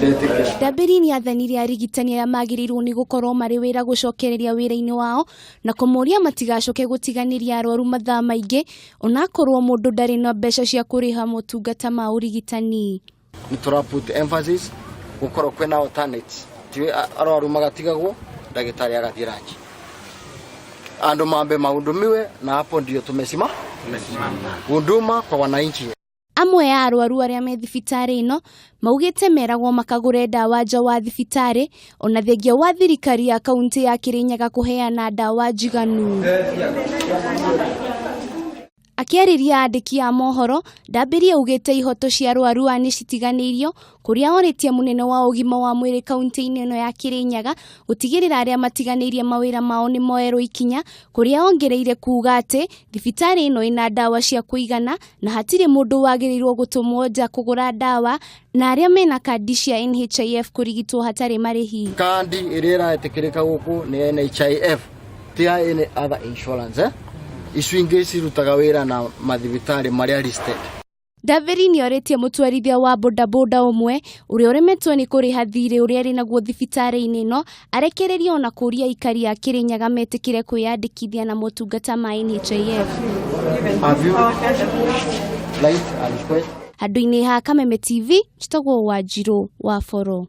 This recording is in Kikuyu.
Tũtetĩkĩra. Ndambĩri nĩ athanire arigitani arĩa magĩrĩirwo nĩ gũkorwo marĩ wĩra gũcokereria wĩra-inĩ wao na kũmoria matigacoke gũtiganĩria arwaru mathaa maingĩ onakorwo mũndũ ndarĩ na mbeca cia kũrĩha motungata ma ũrigitani. Nĩ tũra put emphasis gũkorwo kwĩna alternates, ti arwaru magatigagwo ndagĩtarĩ agathiĩ ranji, andũ mambe mahudumiwe na hapo ndio tumesima huduma kwa wananchi. Amwe a arwaru arĩa me thibitarĩ ĩno maugĩte meragwo makagũre ndawa nja wa thibitarĩ ona thengia wa thirikari ya kaunti ya Kirinyaga kũheana ndawa njiganu. Akĩarĩria andĩki a mohoro, Ndambĩri augĩte ihoto cia arwaru aya nĩcitiganĩirio kũrĩa orĩtie mũnene wa ũgima wa mwĩrĩ kaunti-inĩ ĩno ya Kirinyaga gũtigĩrĩra arĩa matiganĩirie mawĩra mao nĩ moerwo ikinya kũrĩa ongereire kuga atĩ thibitarĩ ĩno ĩna ndawa cia kũigana na hatirĩ mũndũ wagĩrĩirwo gũtũmwo nja kũgũra ndawa na arĩa mena kandi cia NHIF kũrigitwo hatarĩ marĩhi. Kandi ĩrĩa ĩraĩtĩkĩrĩka gũkũ nĩ NHIF, ti ya any other insurance, eh? Icio ingĩ cirutaga wĩra na mathibitarĩ marĩa listed. Ndavĩri nĩorĩtie mũtwarithia wa bodaboda ũmwe ũrĩa ũremetwo nĩ kũrĩha thirĩ ũrĩa arĩ naguo thibitarĩ-inĩ ĩno arekererio ona kũria aikari a Kĩrĩnyaga metĩkĩre kwĩyandĩkithia na motungata ma NHIF. Have you like a request? Handũ-inĩ ha Kameme TV, njĩtagwo Wanjirũ wa Boro.